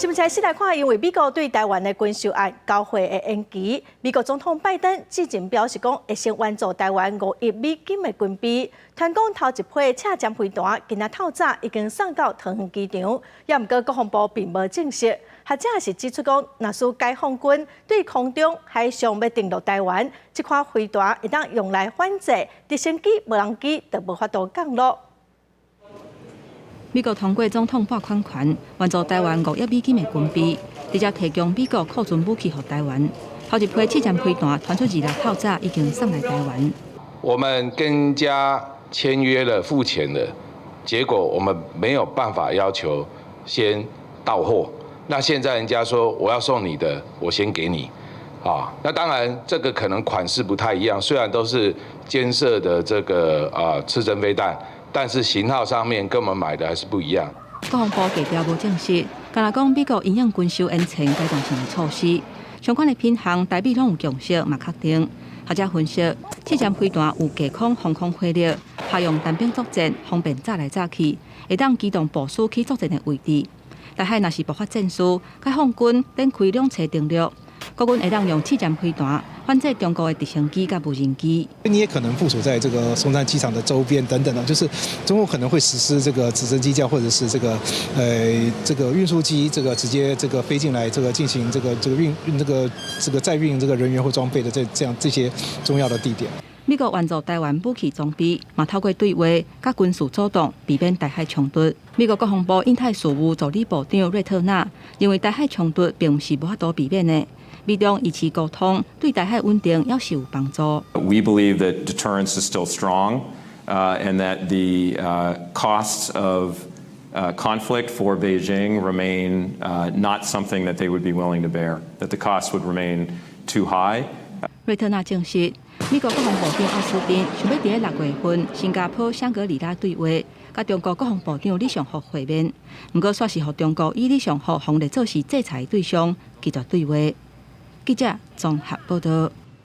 新聞先來看，因為美國對臺灣的軍售案交貨會延期，美國總統拜登之前表示講會先援助臺灣5億美金的軍備。傳講頭一批刺針飛彈今仔透早已經送到桃園機場，也毋過國防部並無證實。學者是指出講，若是解放軍對空中、海上欲登陸臺灣，這款飛彈會當用來反制直升機、無人機，就無法度降落。美國通過總統撥款權，援助臺灣5億美金的軍備，直接提供美國庫存武器予臺灣。頭一批刺針飛彈傳出26透早已經送來臺灣。我們跟人家簽約了、付錢了，結果我們沒有辦法要求先到貨。那現在人家說我要送你的，我先給你，啊，那當然這個可能款式不太一樣，雖然都是肩射的這個啊刺針飛彈。但是型號上面跟我們買的還是不一樣。國防部低調無證實，干焦講美國因應軍售延遲階段性的措施，相關的品項台美攏有共識嘛確定。學者分析，刺針飛彈有低空防空火力，採用單兵作戰，方便炸來炸去，會當機動部署去作戰的位置。台海若是爆發戰事，解放軍展開兩棲登陸，國軍會當用刺針飛彈反制中國的直升機佮無人機。你也可能部署在這個松山機場的周邊等等的，就是中國可能會實施這個直升機架或者是這個運輸機，這個直接這個飛進來，這個進行這個運這個載運這個人員或裝備的這樣這些重要的地點。美國援助臺灣武器裝備，嘛透過對話佮軍事主動，避免台海衝突。美國國防部印太事務助理部長瑞特納認為，台海衝突並毋是無法度避免的。美中維持溝通，對台海穩定猶是有幫助。 We believe that deterrence is still strong, and that the costs of conflict for Beijing remain not something that they would be willing to bear, that the costs would remain too high. 瑞特納證實，美國國防部長奧斯汀想欲佇6月份新加坡香格里拉對話，佮中國國防部長李尚福會面，毋過煞是予中國以李尚福予列做是制裁對象，拒絕對話。記者綜合報道。